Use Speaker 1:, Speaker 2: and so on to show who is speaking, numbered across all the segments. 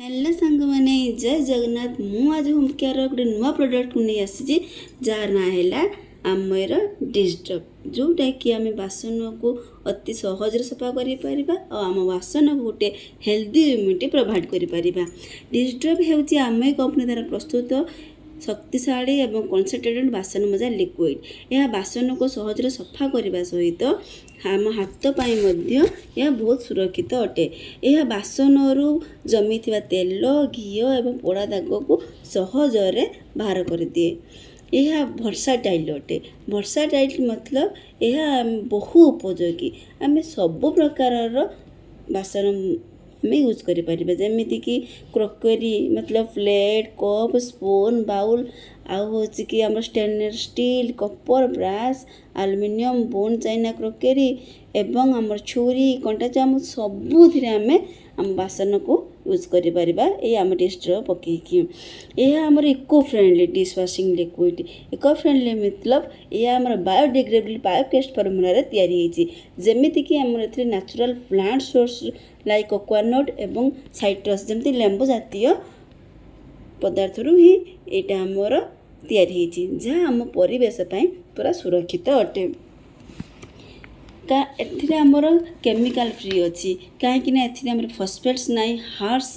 Speaker 1: Hello ସାଙ୍ଗମାନେ, ଜୟ ଜଗନ୍ନାଥ। ମୁଁ ଆଜି ହୋମ୍ କେୟାରର ଗୋଟେ ନୂଆ ପ୍ରଡ଼କ୍ଟକୁ ନେଇ ଆସିଛି, ଯାହାର ନାଁ ହେଲା ଆମୱେର ଡିସ୍ ଡ୍ରପ୍, ଯେଉଁଟାକି ଆମେ ବାସନକୁ ଅତି ସହଜରେ ସଫା କରିପାରିବା ଆଉ ଆମ ବାସନକୁ ଗୋଟେ ହେଲ୍ଦି ଇମ୍ୟୁନିଟି ପ୍ରୋଭାଇଡ଼ କରିପାରିବା। ଡିସ୍ ଡ୍ରପ୍ ହେଉଛି ଆମୱେ କମ୍ପାନୀ ଦ୍ୱାରା ପ୍ରସ୍ତୁତ ଶକ୍ତିଶାଳୀ ଏବଂ କନସେନ୍ଟ୍ରେଟେଡ୍ ବାସନ ମଜା ଲିକ୍ୱିଡ଼। ଏହା ବାସନକୁ ସହଜରେ ସଫା କରିବା ସହିତ ଆମ ହାତ ପାଇଁ ମଧ୍ୟ ଏହା ବହୁତ ସୁରକ୍ଷିତ ଅଟେ। ଏହା ବାସନରୁ ଜମିଥିବା ତେଲ, ଘିଅ ଏବଂ ପୋଡ଼ା ଦାଗକୁ ସହଜରେ ବାହାର କରିଦିଏ। ଏହା ଭର୍ସାଟାଇଲ୍ ଅଟେ। ଭର୍ସାଟାଇଲ୍ ମତଲବ ଏହା ବହୁ ଉପଯୋଗୀ। ଆମେ ସବୁ ପ୍ରକାରର ବାସନ ଆମେ ୟୁଜ୍ କରିପାରିବା, ଯେମିତିକି କ୍ରୋକରୀ, ମତଲବ ପ୍ଲେଟ୍, କପ୍, ସ୍ପୁନ୍, ବାଉଲ୍, ଆଉ ହେଉଛି କି ଆମର stainless steel, copper, brass, aluminium, bone china crockery ଏବଂ ଆମର ଛୁରୀ, କଣ୍ଟା ଚାମଚ, ସବୁଥିରେ ଆମେ ଆମ ବାସନକୁ ୟୁଜ୍ କରିପାରିବା ଏଇ ଆମ ଡିସ୍ ଡ୍ରପ୍ ପକାଇକି। ଏହା ଆମର eco friendly dish washing liquid। Eco friendly ମତଲବ ଏହା ଆମର ବାୟୋଡିଗ୍ରେଡେବଲ୍ ବାୟୋକେଷ୍ଟ ଫର୍ମୁଲାରେ ତିଆରି ହେଇଛି। ଯେମିତିକି ଆମର ଏଥିରେ natural plant source like coconut ଏବଂ ସାଇଟ୍ରସ୍, ଯେମିତି ଲେମ୍ବୁ ଜାତୀୟ ପଦାର୍ଥରୁ ହିଁ ଏଇଟା ଆମର ତିଆରି ହେଇଛି, ଯାହା ଆମ ପରିବେଶ ପାଇଁ ପୁରା ସୁରକ୍ଷିତ ଅଟେ। ଏଥିରେ ଆମର କେମିକାଲ ଫ୍ରି ଅଛି, କାହିଁକି ନା ଏଥିରେ ଆମର ଫସ୍ଫେଟ୍ସ ନାହିଁ, ହାର୍ସ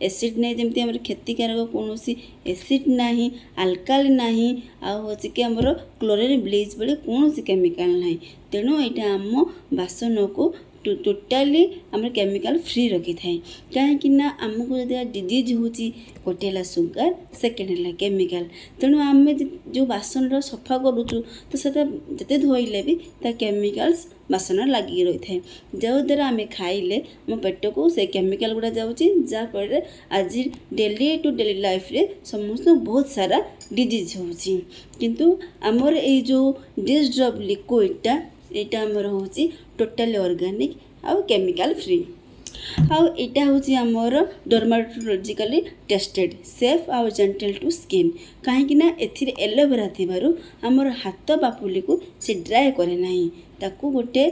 Speaker 1: ଏସିଡ଼୍ ନାହିଁ, ଯେମିତି ଆମର କ୍ଷତିକାରକ କୌଣସି ଏସିଡ଼୍ ନାହିଁ, ଆଲକାଲି ନାହିଁ, ଆଉ ହେଉଛି କି ଆମର କ୍ଲୋରିନ୍, ବ୍ଲିଚ୍ ଭଳି କୌଣସି କେମିକାଲ ନାହିଁ। ତେଣୁ ଏଇଟା ଆମ ବାସନକୁ ଟୋଟାଲି ଆମର କେମିକାଲ ଫ୍ରି ରଖିଥାଏ। କାହିଁକି ନା ଆମକୁ ଯଦି ଡିଜିଜ୍ ହେଉଛି, ଗୋଟେ ହେଲା ସୁଗାର, ସେକେଣ୍ଡ ହେଲା କେମିକାଲ। ତେଣୁ ଆମେ ଯେଉଁ ବାସନଟା ସଫା କରୁଛୁ, ତ ସେଟା ଯେତେ ଧୋଇଲେ ବି ତା କେମିକାଲ୍ସ ବାସନ ଲାଗିକି ରହିଥାଏ, ଯେଉଁଦ୍ୱାରା ଆମେ ଖାଇଲେ ଆମ ପେଟକୁ ସେ କେମିକାଲ ଗୁଡ଼ା ଯାଉଛି, ଯାହାଫଳରେ ଆଜି ଡେଲି ଟୁ ଡେଲି ଲାଇଫରେ ସମସ୍ତଙ୍କୁ ବହୁତ ସାରା ଡିଜିଜ୍ ହେଉଛି। କିନ୍ତୁ ଆମର ଏଇ ଯେଉଁ ଡିସ୍ ଡ୍ରପ୍ ଲିକ୍ୱିଡ଼ଟା, ଏଇଟା ଆମର ହେଉଛି ଟୋଟାଲି ଅର୍ଗାନିକ୍ ଆଉ କେମିକାଲ ଫ୍ରି। ଆଉ ଏଇଟା ହେଉଛି ଆମର ଡର୍ମାଟୋଲୋଜିକାଲି ଟେଷ୍ଟେଡ଼, ସେଫ୍ ଆଉ ଜେଣ୍ଟଲ୍ ଟୁ ସ୍କିନ୍, କାହିଁକି ନା ଏଥିରେ ଏଲୋଭେରା ଥିବାରୁ ଆମର ହାତ ପାପୁଲିକୁ ସେ ଡ୍ରାଏ କରେ ନାହିଁ, ତାକୁ ଗୋଟେ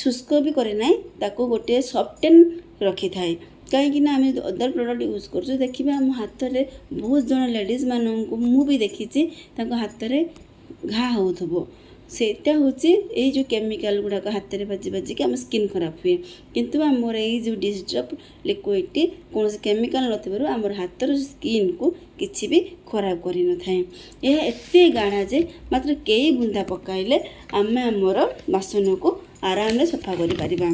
Speaker 1: ଶୁଷ୍କ ବି କରେ ନାହିଁ, ତାକୁ ଗୋଟେ ସଫ୍ଟେନ୍ ରଖିଥାଏ। କାହିଁକି ନା ଆମେ ଯଦି ଅଦର ପ୍ରଡ଼କ୍ଟ ୟୁଜ୍ କରୁଛୁ, ଦେଖିବା ଆମ ହାତରେ ବହୁତ ଜଣ ଲେଡ଼ିଜ୍ମାନଙ୍କୁ ମୁଁ ବି ଦେଖିଛି, ତାଙ୍କ ହାତରେ ଘା ହେଉଥିବ। ସେଇଟା ହେଉଛି ଏଇ ଯେଉଁ କେମିକାଲ ଗୁଡ଼ାକ ହାତରେ ବାଜି ବାଜିକି ଆମ ସ୍କିନ୍ ଖରାପ ହୁଏ। କିନ୍ତୁ ଆମର ଏଇ ଯେଉଁ ଡିସ୍ ଡ୍ରପ୍ ଲିକ୍ୱିଡ଼ଟି କୌଣସି କେମିକାଲ ନଥିବାରୁ ଆମର ହାତର ସ୍କିନ୍କୁ କିଛି ବି ଖରାପ କରିନଥାଏ। ଏହା ଏତେ ଗାଢ଼ା ଯେ ମାତ୍ର କେଇ ବୁନ୍ଦା ପକାଇଲେ ଆମେ ଆମର ବାସନକୁ ଆରାମରେ ସଫା କରିପାରିବା।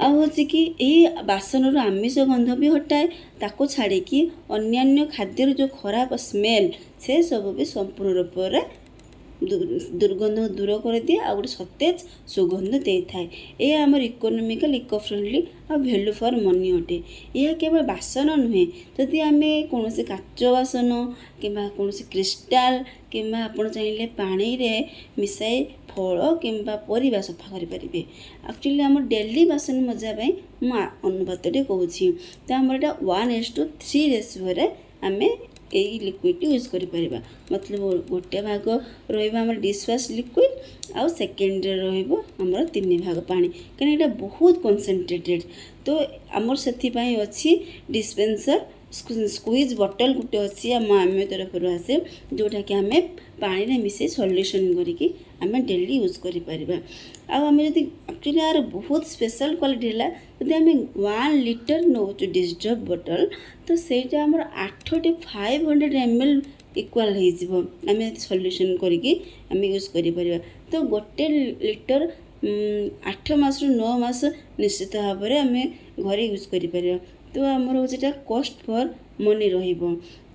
Speaker 1: ଆଉ ହେଉଛି କି ଏହି ବାସନରୁ ଆମିଷ ଗନ୍ଧ ବି ହଟାଏ। ତାକୁ ଛାଡ଼ିକି ଅନ୍ୟାନ୍ୟ ଖାଦ୍ୟର ଯେଉଁ ଖରାପ ସ୍ମେଲ୍, ସେସବୁ ବି ସମ୍ପୂର୍ଣ୍ଣ ରୂପରେ ଦୁର୍ଗନ୍ଧ ଦୂର କରିଦିଏ ଆଉ ଗୋଟେ ସତେଜ ସୁଗନ୍ଧ ଦେଇଥାଏ। ଏହା ଆମର ଇକୋନୋମିକାଲ, ଇକୋ ଫ୍ରେଣ୍ଡଲି ଆଉ ଭ୍ୟାଲୁ ଫର୍ ମନି ଅଟେ। ଏହା କେବଳ ବାସନ ନୁହେଁ, ଯଦି ଆମେ କୌଣସି କାଚ ବାସନ କିମ୍ବା କୌଣସି କ୍ରିଷ୍ଟାଲ କିମ୍ବା ଆପଣ ଚାହିଁଲେ ପାଣିରେ ମିଶାଇ ଫଳ କିମ୍ବା ପରିବା ସଫା କରିପାରିବେ। ଆକ୍ଚୁଆଲି ଆମ ଡେଲି ବାସନ ମଜା ପାଇଁ ମୁଁ ଅନୁପାତଟି କହୁଛି। ତ ଆମର ଏଇଟା 1:3 ରେସିଓରେ ଆମେ ଏଇ ଲିକ୍ୱିଡ଼ଟି ୟୁଜ୍ କରିପାରିବା। ମତଲବ ଗୋଟେ ଭାଗ ରହିବ ଆମର ଡିଶୱାଶ୍ ଲିକ୍ୱିଡ଼ ଆଉ ସେକେଣ୍ଡରେ ରହିବ ଆମର ତିନି ଭାଗ ପାଣି, କାହିଁକିନା ଏଇଟା ବହୁତ କନସେନ୍ଟ୍ରେଟେଡ଼। ତ ଆମର ସେଥିପାଇଁ ଅଛି ଡିସ୍ପେନ୍ସର ସ୍କୁଇଜ୍ ବଟଲ୍ ଗୋଟେ ଅଛି, ଆମ ଆମୱେ ତରଫରୁ ଆସେ, ଯେଉଁଟାକି ଆମେ ପାଣିରେ ମିଶାଇ ସଲ୍ୟୁସନ୍ କରିକି ଆମେ ଡେଲି ୟୁଜ୍ କରିପାରିବା। ଆଉ ଆମେ ଯଦି ଆକ୍ଚୁଆଲି ଏହାର ବହୁତ ସ୍ପେଶାଲ୍ କ୍ୱାଲିଟି ହେଲା, ଯଦି ଆମେ 1 ଲିଟର ନେଉଛୁ ଡିସ୍ ଡ୍ରପ୍ ବଟଲ୍, ତ ସେଇଟା ଆମର ଆଠଟି 500 ml equal ହେଇଯିବ। ଆମେ ସଲ୍ୟୁସନ୍ କରିକି ଆମେ ୟୁଜ୍ କରିପାରିବା। ତ 1 ଲିଟର 8 ମାସରୁ 9 ମାସ ନିଶ୍ଚିତ ଭାବରେ ଆମେ ଘରେ ୟୁଜ୍ କରିପାରିବା। ତ ଆମର ହେଉଛି ଏଇଟା କଷ୍ଟ ଫର୍ ମନି ରହିବ,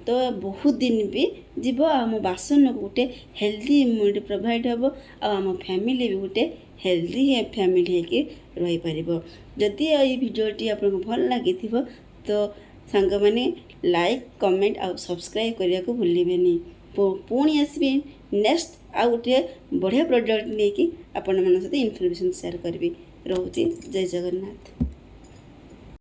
Speaker 1: ତ ବହୁତ ଦିନ ବି ଯିବ ଆଉ ଆମ ବାସନକୁ ଗୋଟେ ହେଲ୍ଦି ଇମ୍ୟୁନିଟି ପ୍ରୋଭାଇଡ଼ ହେବ ଆଉ ଆମ ଫ୍ୟାମିଲି ବି ଗୋଟେ ହେଲ୍ଦି ଫ୍ୟାମିଲି ହେଇକି ରହିପାରିବ। ଯଦି ଏଇ ଭିଡ଼ିଓଟି ଆପଣଙ୍କୁ ଭଲ ଲାଗିଥିବ, ତ ସାଙ୍ଗମାନେ ଲାଇକ୍, କମେଣ୍ଟ ଆଉ ସବସ୍କ୍ରାଇବ୍ କରିବାକୁ ଭୁଲିବେନି। ପୁଣି ଆସିବି ନେକ୍ସଟ ଆଉ ଗୋଟିଏ ବଢ଼ିଆ ପ୍ରଡ଼କ୍ଟ ନେଇକି ଆପଣମାନଙ୍କ ସହିତ ଇନଫର୍ମେସନ୍ ସେୟାର କରିବି। ରହୁଛି, ଜୟ ଜଗନ୍ନାଥ।